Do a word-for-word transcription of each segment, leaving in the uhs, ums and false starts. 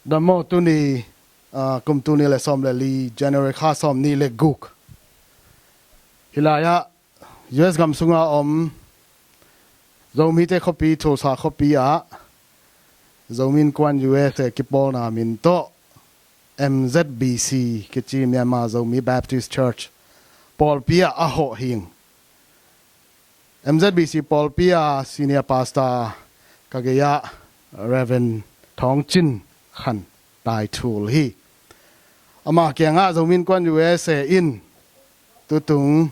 Dam maw, tuni, ah, kum tul nih le sawm le li, January kha sawm nih le guk. Hilai-ah U S gam sunga om Zomite khuapi, Tulsa khuapi ah Zomi Innkuan U S A kipawlna min tawh M Z B C kici, Myanmar Zomi Baptist Church pawlpi ah a hawh hing. M Z B C pawlpi a senior pastor ka gei ah Reverend Thawng Cin Khan Tai Thul hi. Amah kiangah Zomi Innkuan U S A in tutung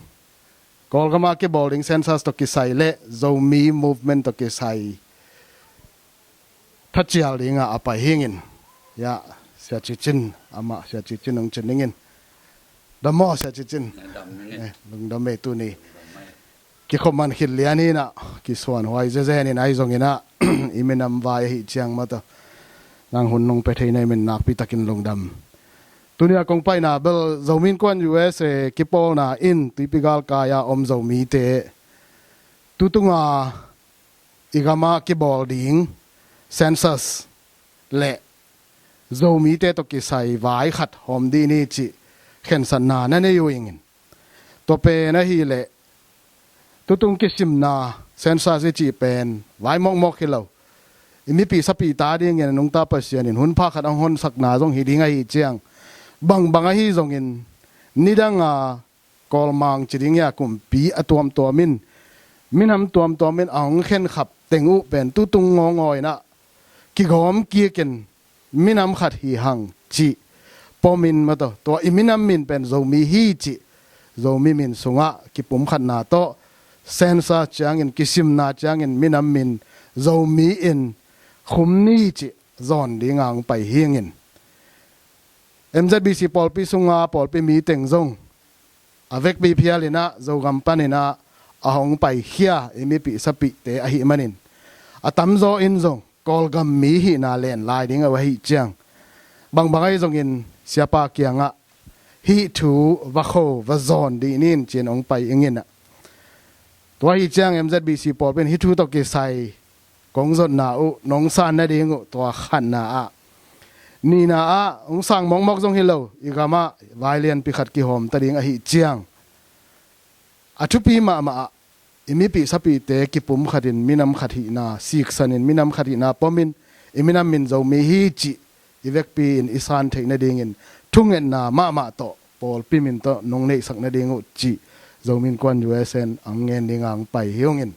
Kawlgam ah kibawl ding census tawh kisai le Zomi movement tawh kisai thacial dingah a pai hingin, ya, Sia Ci Cin, amah Sia Ci Cin hong cin dingin. Dam maw, Sia Ci Cin? Dam ning e. Eh, lungdam ei, tuni kikhop man khit lian hi inah, kisuan huai zezen in ahi zongin ah, i minam vai ahi ciang mah tawh nang hun nong pia thei na hih manin nakpi takin lungdam. Tuni a kong paina bel Zomi Innkuan U S A kipawlna in tuipi galkai a om Zomite tutunga i gam ah kibawl ding census le Zomite tawh kisai vai khat hawm dih ni cih khensatna na nei uh ingin. Tua pen ahih leh tutung kisimna census i cih pen vai mawkmawk hi lo. I mipih sapih ta dingin a nungta Pasian in hun pha khat hong honsakna zong hi ding ahi ciang, bangbang ahi zongin nidanga Kawlmang ci ding hi a, kumpi a tuamtuam in, minam tuamtuam in a hong khenkhap teng uh pen tutung ngawngaw inah kigawm kikin minam khat hi hang cih pom in mah tawh, tua i minam min pen Zomi hi cih Zomi min sungah kipumkhatna tawh census ciangin, kisimna ciangin minam min Zomi in khum ni cih zawn dinga hong pai hingin, M Z B C pawlpi sunga pawlpi mi teng zong a vekpi phial inah Zogam pan inah a hong paikhia i mipih sapihte ahih manin, a tamzaw in zong Kawlgam mi hihna len lai ding uh ahih ciang, bangbang ahi zongin Siapa kiangah hih thu va kho, va zawn dih ni in ci-in hong pai ing inah. Tua ahih ciang M Z B C pawlpi in hih thu tawh kisai kong zotna uh, nong san nading uh, tua khatna ah, nihna ah, hong sang mawkmawk zong hi lo, i gam ah vai lianpi khat kihawm ta ding ahih ciang, a thupi mahmah ah i mipih sapihte kipumkhat in minam khat hihna siksan in, minam khat hihna pom in, i minam min Zomi hi cih i vekpi in i san theih nadingin thungetna mahmah tawh pawlpi min tawh nong neihsak nading uh cih Zomi Innkuan U S A in hong ngen dinga hong pai hi ung in.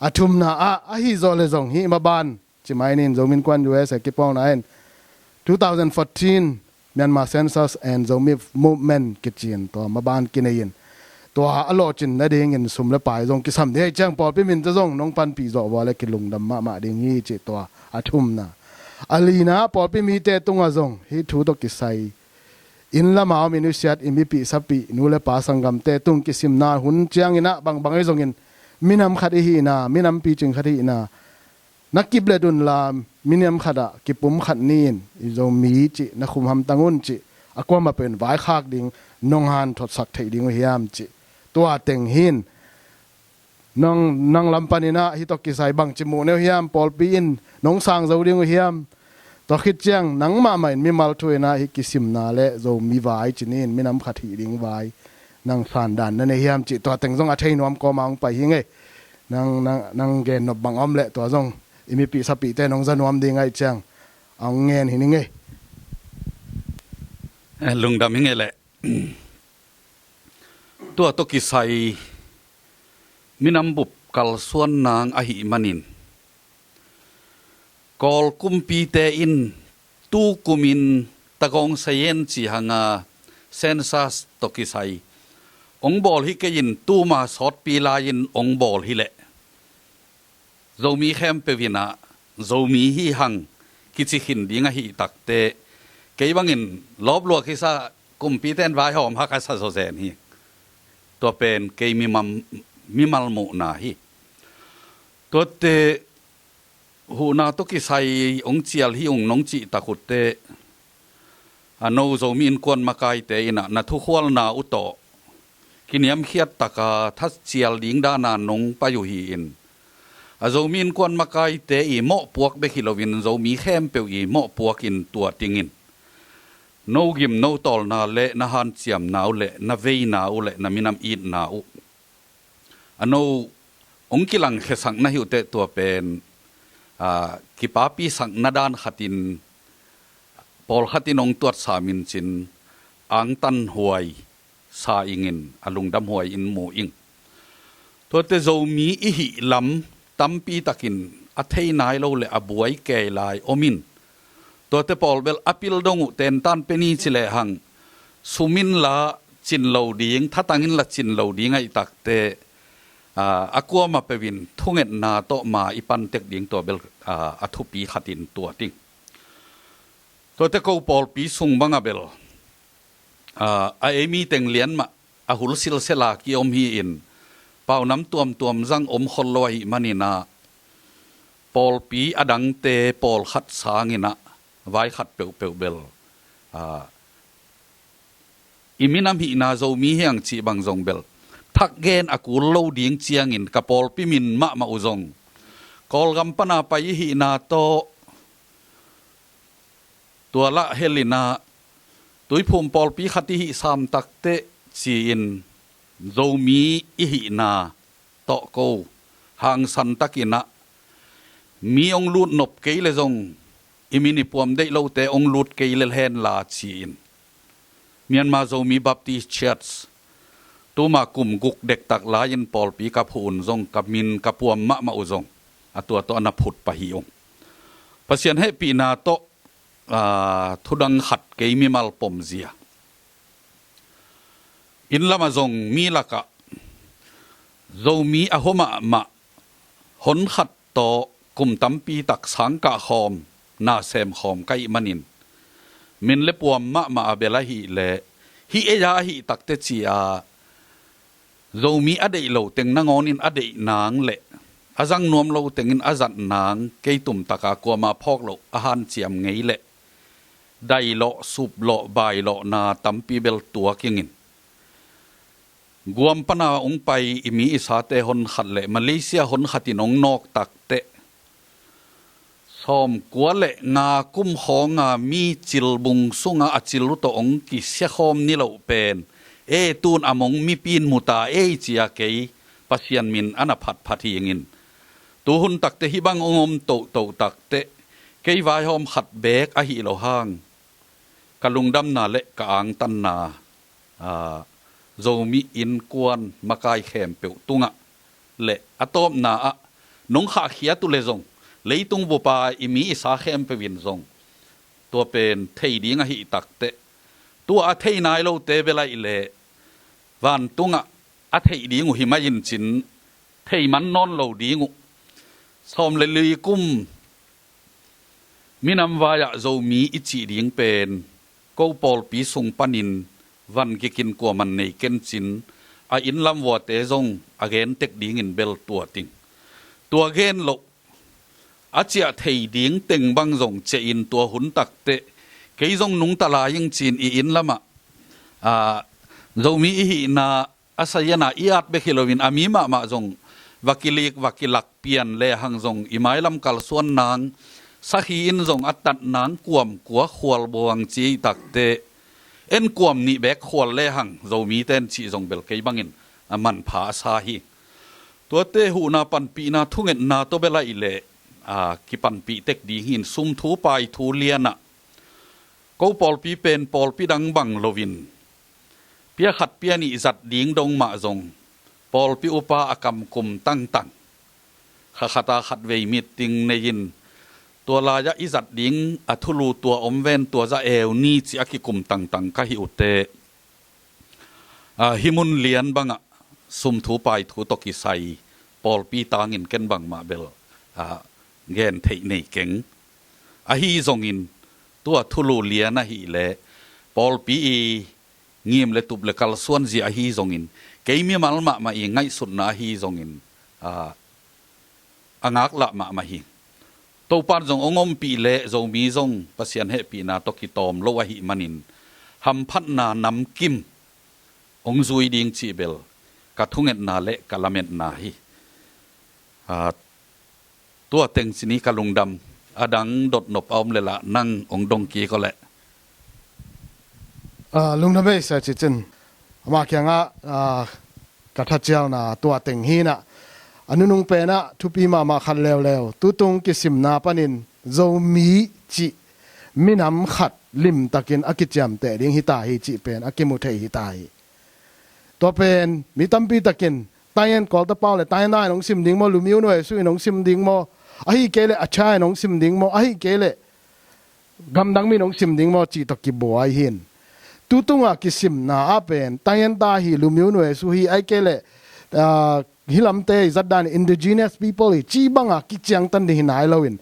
A thumna ah, ahi zawh le zong hih maban ci mai ni in, Zomi Innkuan U S A kipawlna in two thousand fourteen Myanmar Census and Zomi Movement kici in tua maban kinei in, tua a lawhcin nadingin sum le pai zong kisam ding ahih ciang, pawlpi min tawh zong nong panpih zawh vua le kilungdam mahmah ding hi cih tua a thumna. A lina, pawlpi mite tungah zong hih thu tawh kisai inn lam a om i nusiat i mipih sapih, nu le pa sanggamte tung kisimna hun ciang inah, bangbang ahi zongin minam khat i hihna, minam picing khat i hihna na kip let unla, minam khat ah kipumkhat ni in, i Zomi cih na khum hamtang un cih, a kuamah pen vaikhak ding nong hanthotsak theih ding uh hiam cih, tua teng hi in. Nang, nang lam pan inah hih tawh kisai bangci muh na hi uh hiam, pawlpi in nong sang zo ding uh hiam? Tua khit ciang nang mahmah in mimal thu inah hih kisimna le Zomi vai ci ni in, minam khat hih ding vai nang sandan na nei hiam cih, tua teng zong a thei nuam kawma hong pai hi ing ei. Nang, nang, nang gen nop bang om leh tua zong i mipih sapihte nong za nuam ding ahih ciang a hong ngen hi ning ei. Eh, lungdam hi ing ei leh. Tua tawh kisai minam bup kalsuan nang ahih manin, Kawl kumpite in tu kumin Tagawng Sayen ci hanga census tawh kisai hong bawl hi kei in, tuma sawtpi lai-in hong bawl hi leh Zomi khempeuh inah Zomi hi hang kici khin ding ahih takteh, kei bangin lawp lua kisa, kumpite in vaihawm hak a sa zawzen hi. Tua pen kei mimal, mimal muhna hi. Tuate huhna tawh kisai hong cial hi ung nong cih tak uhteh, a no Zomi Innkuan makaite inah na thukhualna uh tawh kiniamkhiat taka thacial ding dana nong pai uh hi in, A Zomi Innkuan makaite i mawhpuak bek hi loin Zomi khempeuh i mawhpuak in tua dingin no gim no tawlna le na hanciamna uh le na veina uh le na minam itna uh a no hong kilangkhiasak na hi uh teh tua pen, aa, kipapisakna dan khatin pawlkhat in hong tuatsa min cin angtanhuai sa ingin a lungdamhuai in mu ing. Tuate Zomi i hih lam tampi takin a thei nai lo le a buai kei lai om in. Tuate pawl bel a pil dong uh tentan pe ni ci lehang sum in la cin lo ding, thatang in la cin lo ding ahih takte, aa, a kuama peuh in thungetna tawh ma i pantek ding tua bel, aa, a thupi khatin tua ding. Tuate ko pawlpi sung banga bel, aa, a ei mi teng lian mah a hul silsela ki om hi in, paunam tuamtuam zang om khol lo ahih manin ah pawlpi a dangte pawlkhat sangin ah vai khat peuhpeuh bel, aa, i minam hihna Zomi hi hang cih bang zong bel thak gen a kul lo ding ciangin ka pawlpi min mahmah uh zong Kawlgam pana pai i hihna tawh tua lah hel in ah Tuiphum pawlpi khat i hih sam takteh ci-in Zomi i hihna tawh ko hangsan takin ah mi hong lut nop kei le zong i min i puam deih lote hong lut kei le hen la ci-in Myanmar Zomi Baptist Church tuma kum guk dektak lai-in pawlpi ka phuh un zong ka min ka puam mahmah uh zong a tua tawh a na phut pah hi ung. Pasian hehpihna tawh, aa, thudang khat kei mimal pom zia. Inn lamah zong mi lakah Zomi a hua mahmah hon khat tawh kum tampi tak sangkah khawm na sem khawm ka hih manin min le puam mahmah a bel ahih leh hih ei a ahih takte ci-a Zomi a deih lo teng nangawn in a deih nang le a zang nuam lo teng in a zat nang kei tumtaka kuama phawk loh a hanciam ngei le dailawh, suplawh, bailawhna tampi bel tuak ingin. Guam pana hong pai i mi i sate hon khat le Malaysia hon khat in hong nawk takteh sawmkua le nga kum khawnga mi cil bung sunga a cil uh tawh hong kisia khawm ni loh pen e tun a mong mipi in mu ta ei ci-a kei Pasian min a na phatphat hi ingin. Tuhun takte hih bang hong om tohtoh takteh kei vaihawm khat beek ahih lo hang ka lungdamna le ka angtanna, aa, Zomi innkuan makai khempeuh tungah le a tawpna ah nong khahkhiat uh le zong leitung bupa i mi i sa khempeuh in zong tua pen thei ding ahih takteh tua a thei nai lote bel ahih leh vantungah a theih ding uh hi mah in cin thei man nawn lo ding uh. Sawm le li kum minam vai-ah Zomi i cih ding pen ko pawlpi sung panin van gikin kuaman nei kencin a inn lam vuate zong a gen tek dingin bel tua ting. Tua gen loh a ciah thei ding teng bang zong ciahin tua hun takteh kei zong nungta lai ing cin i inn lamah, aa, Zomi i hihna a saziana i at bek hi loin a mi mahmah zong va kilik va kilak pian lehang zong i mailam kalsuan nang sakhi in zong a tat nang kuamkua khual buang ci i takteh en kuam nih beek khual lehang Zomite in cih zong bel kei bangin a manpha a sa hi. Tuate huhna panpihna thungetna tawh bel ahih leh, aa, kipanpih tek ding hi in sum thu pai thu lianah ko pawlpi pen pawlpi dang bang loin pia khat pia nih zat ding dong mah zong pawlpi upa a kam kum tangtang kha khata khatvei meeting nei in tua lai-ah i zat ding a thulu tua om ven tua za eu ni ci a kikum tangtang ka hih uh teh, aa, hih mun lian bangah sum thu pai thu tawh kisai pawlpi tangin ken bangmah bel, aa, gen theih nei keng. Ahi zongin tua thulu lian ahih leh pawlpi i ngim le tup le kalsuan zia ahi zongin kei mimal mahmah i ngaihsutna ahi zongin, aa, a ngaklah mahmah hi. Topan zong hong ompih leh Zomi zong Pasian hehpihna tawh kitawm lo ahih manin hamphatna namkim hong zui ding cih bel ka thungetna le ka lametna hi. Aa, Tua teng ci ni ka lungdam. A dang dotnop a om le lah nang ong dong kik aw leh. Ah, lungdam ei, Sia Cicin. Amah kiangah, ah, ka thacialna tua teng hi nah. A nunung penah thupi mahmah khat leuleu. Tutung kisimna panin Zomi cih minam khat limtakin a kiciamteh ding hi ta hi cih pen a kimu thei hi ta hi. Tua pen mi tampi takin Tayen Kawlta pau le Tayen da in hong sim ding maw, Lumyo Nuesu in hong sim ding maw, ahi kei le Acha in hong sim ding maw, ahi kei le gamdang mi in hong sim ding maw cih tawh kibuai hin. Tutunga kisimna ah pen Tayen da hi, Lumyo Nuesu hi, ahi kei le, ah, hi lamte i zatdan indigenous people hi ci banga kiciangtan ding hi nai loin,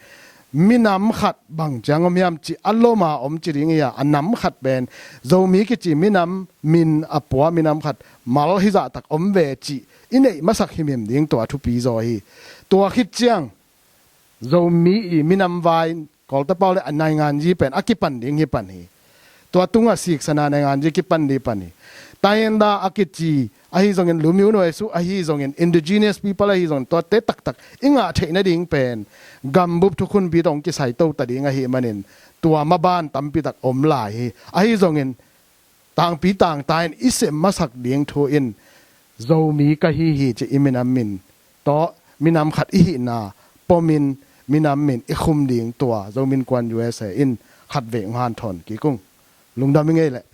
minam khat bang ciang om hiam cih a loma om ci ding hi a, a nam khat pen Zomi kici minam min a pua minam khat mal hizahtak om ve cih i neih masak himhim ding tua thupi zaw hi. Tua khit ciang Zomi i minam vai Kawlta pau le a nainganzi pen a kipan ding hi pan hi. Tua tunga siksana nainganzi kipan ding pan hi. Tayen da a kici ahi zongin, Lumyo Nuesu ahi zongin, indigenous people ahi zongin, tuate taktak i ngah theih nading pen gambup thukhunpi tawh hong kisai to ta ding ahi manin tua maban tampi tak om lai hi. Ahi zongin tangpi tangta in i sem masak ding thu in Zomi ka hi hi ci i minam min tawh minam khat i hihna pomin minam min i khum ding tua Zomi Innkuan U S A in khatvei hong hanthawn kik ung. Lungdam i ngei leh.